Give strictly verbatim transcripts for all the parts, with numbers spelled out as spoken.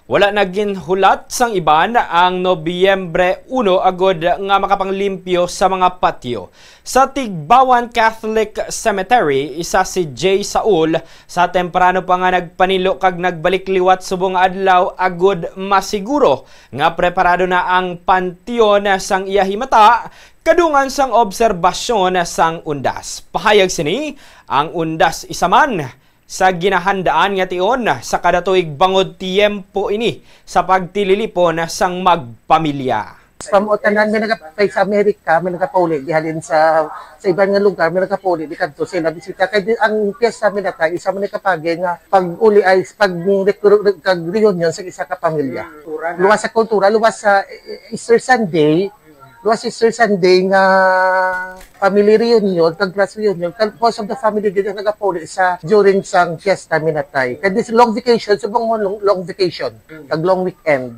Wala na ginhulat sang iban ang Nobyembre uno agod nga makapanglimpyo sa mga patyo. Sa Tigbawan Catholic Cemetery, isa si Jay Saul sa temprano pa nga nagpanilo kag nagbalik liwat subong nga adlaw agud masiguro nga preparado na ang panteon sang iya himata kadungan sang obserbasyon sang undas. Pahayag sini, ang undas isa man sa ginahandaan nga tion sa kada tuig bangod tiyempo ini sa pagtililipon sang magpamilya. From Otanan, may nagapatay sa Amerika, may nagapuli, gihalin sa sa iban nga lugar, may nagapuli, di kadto sila bisita. Kay di, ang piyesta Minatay, isa man ni kapagi nga pag-uli ay pag kag reunion sa isa ka pamilya. Luwas sa kultura, luwas sa eh, Easter Sunday, luwas Easter Sunday nga family reunion, kag class reunion, kag most of the family gid ang nagapuli sa during sang piyesta Minatay. Kay this long vacation, subong mo long, long vacation, kag long weekend.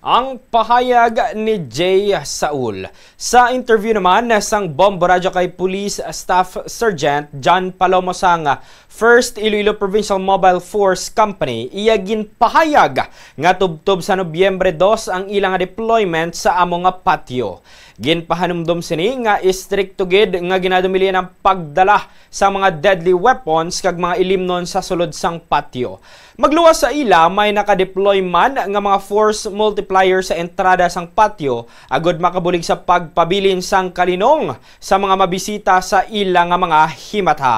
Ang pahayag ni Jay Saul. Sa interview naman sang Bombo Radyo kay Police Staff Sergeant John Palomo sang First Iloilo Provincial Mobile Force Company, iya ginpahayag nga tubtob sa Nobyembre dos ang ila nga deployment sa amo nga patyo. Ginpahanumdom sini nga istrikto gid nga ginadumilian ang pagdala sa mga deadly weapons kag mga ilimnon sa sulod sang patyo. Magluwas sa ila, may nakadeploy man nga mga force multiplier sa entrada sang patyo agud makabulig sa pagpabilin sang kalinong sa mga mabisita sa ila nga mga himata.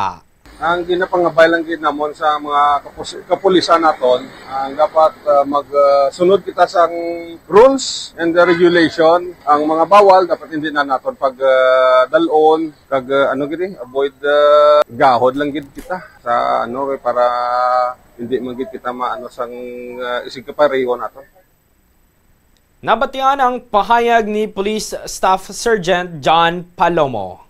Ang ginapangabay lang gid namon sa mga kapus- kapulisan naton, ang dapat uh, magsunod kita sang rules and the regulation. Ang mga bawal dapat hindi na naton pag uh, dalon kag uh, ano gid eh, avoid uh, gahod lang gid kita sa ano kay para hindi man gid kita maano sang uh, isig kapareho naton. Nabatian ang pahayag ni Police Staff Sergeant John Palomo.